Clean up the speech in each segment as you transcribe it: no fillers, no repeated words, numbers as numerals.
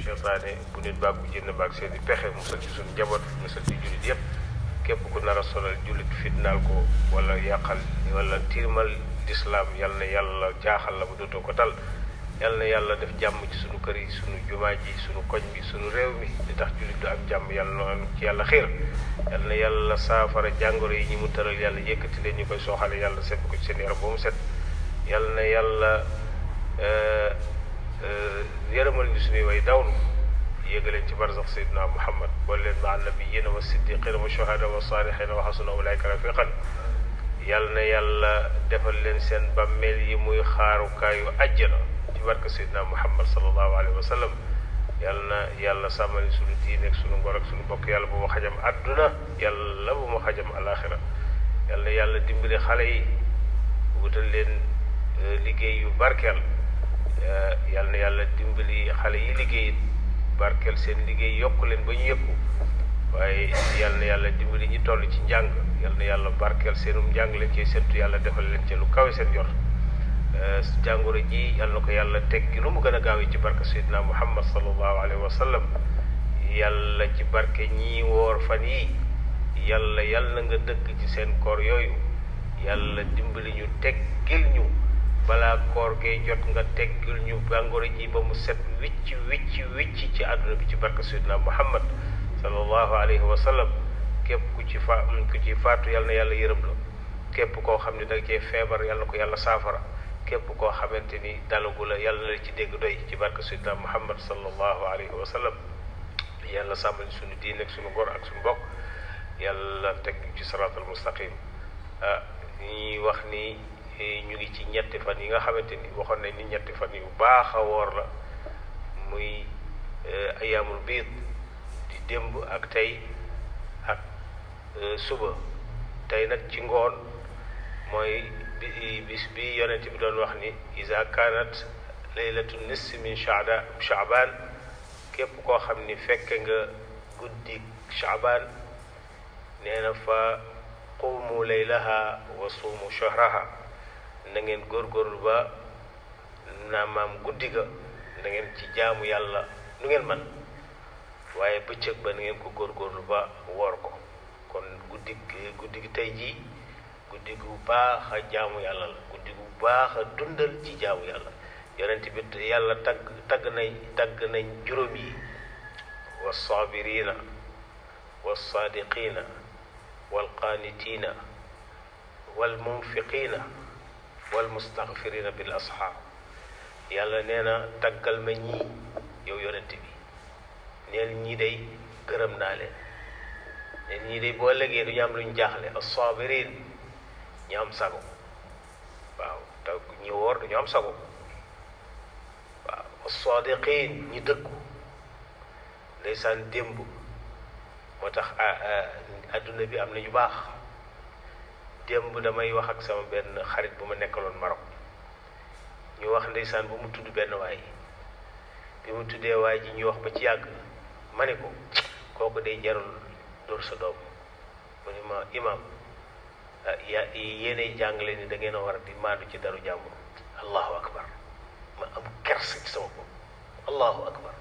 seytaane bu nit baag bu jënn baag seen i pexe musal ci suñu njaboot musal ci jullit yëpp képp ku nar a solal jullit fitnaal ko wala yàqal wala tiirmal lislaam yal na yàlla jaaxal la bu dootoo ko tal yal na yàlla def jàmm ci sunu kër yi sunu jumaa ji sunu koñ bi sunu réew mi di tax jullit du am jàmm yàlla noonu ci yàlla xiir yal na yàlla saafara jàngoro yi ñi mu tëral yàlla yëkkati leen ñu koy sooxale yàlla sepp ko ci seen yaram ba mu set yal na yàlla yërëmal ñu suñuy way dawlu yéegaleen ci barzax Seydina Mouhamed boole leen ma annabiyyiina wa siddiqiina wa shuhadaa wa saalihiina wa xasuna ulaa'ika rafiiqan yal na yàlla defal leen seen bàmmeel yi muy xaarukaayu àjjana ci barke Seydina Mouhamed sallallahu alayhi wa sallam yal na yàlla sàmmali suñu diine ak suñu ngor ak suñu bokk yàlla bu mu xajam àdduna yàlla bu mu xajam alaaxira yal na yàlla dimbali xale yi wutal leen liggéey yu barkeel yal na yàlla dimbali xale yi liggéey barkeel seen liggéey yokk leen ba ñu yëkku waaye yal na yàlla dimbali ñi toll ci njàng yal na yàlla barkeel seenum njàng leen ciy séntu yàlla defal leen ci lu kawe seen jot jàngoro ji yal na ko yàlla teggi lu mu gën a gaawee ci barke Seydina Muhammad sallallahu alayhi wa sallam yàlla ci barke ñii woor fan yi yàlla na nga dëkk ci seen koor yooyu yàlla dimbali ñu teggil ñu balaa koor gee jot nga teggil ñu jàngoro ji ba mu set wicc wicc ci àdduna bi ci barke Seydina Muhammad sallallahu alayhi wa sallam képp ku ci faatu yal na yàlla yërëm la képp koo xam ne da nga cee feebar yal na ko yàlla saafara képp koo xamante ni dalagu la yàlla na la ci dégg doy ci barke Seydina Muhammad sallallahu alayhi wa sallam yàlla sàmmal suñu diin ak suñu gor ak suñu bokk yàlla teg ci siraatal mustaqim ñuy wax ni ñu ngi ci ñetti fan yi nga xamante ni waxoon nañ ni ñetti fan yu baax a woor la muy ayaamul biid di démb ak tey ak suba tey nag ci ngoon mooy bis bi yonent bi doon wax ni iza kanat laylatu nisfi min chaabaan képp koo xam ni fekke nga guddi chaabaan nee na fa qumu laylaha wa suumu shahraha na ngeen góorgóorlu ba maam guddi ga na ngeen ci jaamu yàlla nu ngeen man waaye bëccëg ba na ngeen ko góorgóorlu ba woor ko kon guddi gi tey jii guddi gu baax a jaamu yàlla la guddi gu baax a dundal ci jaamu yàlla yonent bi yàlla tagg nañ juróom yi wassaabiriina wassaadiqiina walqaanitiina walmunfiqiina walmustaghfiriina bil asxaar yàlla nee na taggal ma ñii yow yonent bi neel ñii day gërëm naa leen neen ñii day boo légee du ñu am lu ñu jaaxle as-saabiriin ñu am sago waaw te ñi woor dañu am sago waaw as-saadiqiin ñi dëggu ndeysaan démb moo tax adduna bi am na ñu baax démb damay wax ak sama benn xarit bu ma nekkaloon Maroc ñu wax ndeysaan bu mu tudd benn waay bi mu tuddee waay ji ñuy wax ba ci yàgg ma ne ko kooku day jarul dóor sa doom mu ne ma imam yéenay jàngale ni da ngeen a war a di maandu ci daru jàmbur allahu akbar ma am kersa ci sama bopp allahu akbar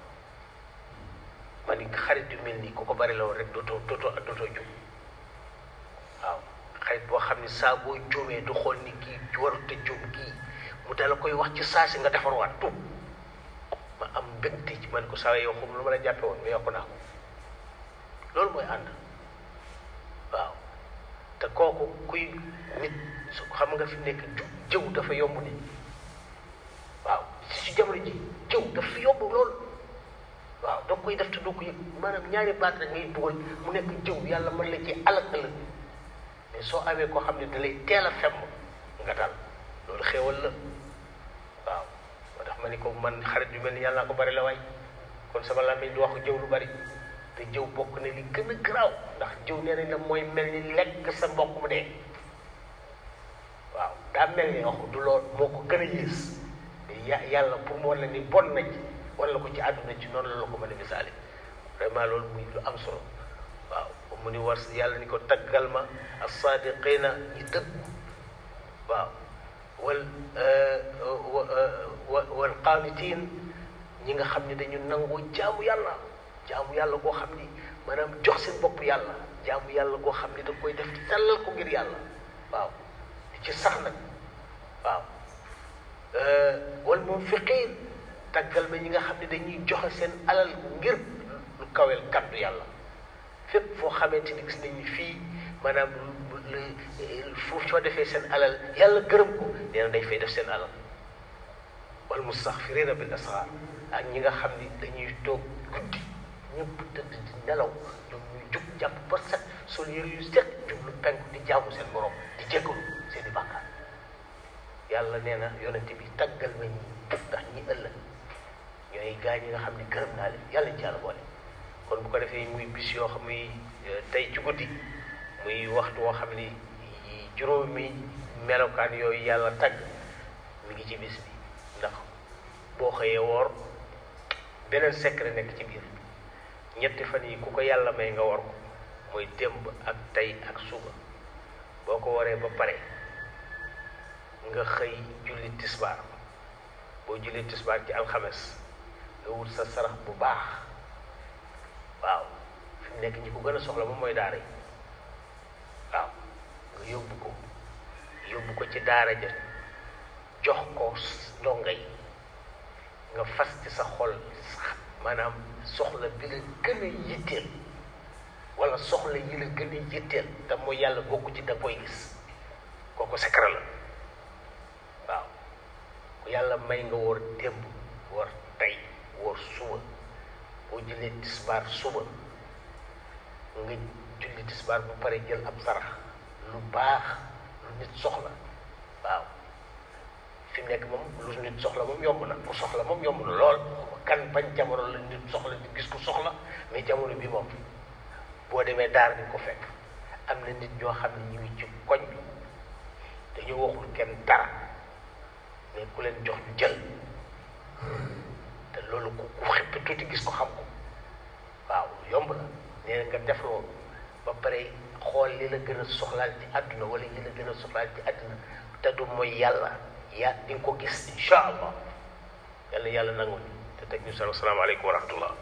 ma ni xarit yu mel nii ku ko bari la woon rek dootoo jóg waaw xarit boo xam ne saa boo jóomee du xool ni kii warut a jóom kii mu dala koy wax ci saa si nga defarwaat tuub ma am mbégte ci man ko saa yow xam lu ma la jàppe woon mais yokku naa ko loolu mooy ànd waaw te kooku kuy nit su xam nga fi nekk jëw dafa yomb ni waaw si jamono ji jëw dafa yomb loolu waaw doo koy def te doo ko yëg maanaam ñaari baat rek ngay dugal mu nekk jëw yàlla mën la ci alal ëllëg mais soo amee koo xam ne da lay teel a femm nga dal loolu xéewal la waaw moo tax ma ni ko man xarit yu mel ni yàlla ko bari la waay kon sama làmmiñ du wax jëw lu bari te jëw bokk na li gën a garaaw ndax jëw nee nañ la mooy mel ni lekk sa mbokk mu dee waaw daa mel ni wax du lool moo ko gën a yées yàlla pour mu war la ni bon na ci wala ko ci àdduna ci noonu la ko mën a misaale vraiment loolu muy lu am solo waaw mu ni war yàlla ni ko taggal ma as-saadiqiina ñi dëgg waaw wal qaanitiin ñi nga xam ne dañu nangoo jaamu yàlla koo xam ni maanaam jox seen bopp yàlla jaamu yàlla koo xam ni da koy def sellal ko ngir yàlla waaw di ci sax nag waaw wal munfiqiin tàggal ma ñi nga xam ne dañuy joxe seen alal ngir lu kawel kaddu yàlla fépp foo xamante ni gis nañ ni fii maanaam foofu soo defee seen alal yàlla gërëm ko nee na dañ fay def seen alal wal mustaxfirina bil asxaar ak ñi nga xam ni dañuy toog guddi ñëpp tëdd di nelaw ñoom ñuy jug jàpp ba set sol yëre yu set jublu penku di jaamu seen borom di jéggalu seen i bàkkaar yàlla nee na yonente bi taggal ma ñi ndax ñi ëllëg ñooy gaa ñi nga xam ne gërëm naa leen yàlla ci yàlla boole kon bu ko defee muy bis yoo xam muy tey ci guddi muy waxtu woo xam ni juróomi melokaan yooyu yàlla tagg mi ngi ci bis bi ndax boo xëyee woor beneen secret nekk ci biir ñetti fan yi ku ko yàlla may nga war ko mooy démb ak tey ak suba boo ko waree ba pare nga xëy julli tisbaar boo julli tisbaar ci alxames nga wut sa sarax bu baax waaw fi mu nekk ñi ko gën a soxla moom mooy daara yi waaw nga yóbbu ko ci daara ja jox ko ndongo yi nga fas ci sa xol maanaam soxla bi la gën a yitteel wala soxla yi la gën a yitteel te mooy yàlla bokku ci da koy gis kooku secret la waaw ku yàlla may nga woor démb woor tey woor suba boo jullee tisbaar suba nga julli tisbaar bu pare jël ab sarax lu baax lu nit soxla waaw fi mu nekk moom lu nit soxla moom yomb na ku soxla moom yomb na lool kan bañ jamono la nit soxla di gis ku soxla mais jamono bi moom boo demee daar di ko fekk am na nit ñoo xam ne ñu ngi ci koñ bi dañoo waxul kenn dara mais ku leen jox ñu jël te loolu ku xippi tuuti gis ko xam ko waaw yomb na nee nga def loolu ba pare xool li la gën a soxlaal ci àdduna wala li la gën a soxlaal ci àdduna te du mooy yàlla di nga ko gis incha allah yàlla nangu te teg ñu salaamaaleykum wa rahmatullah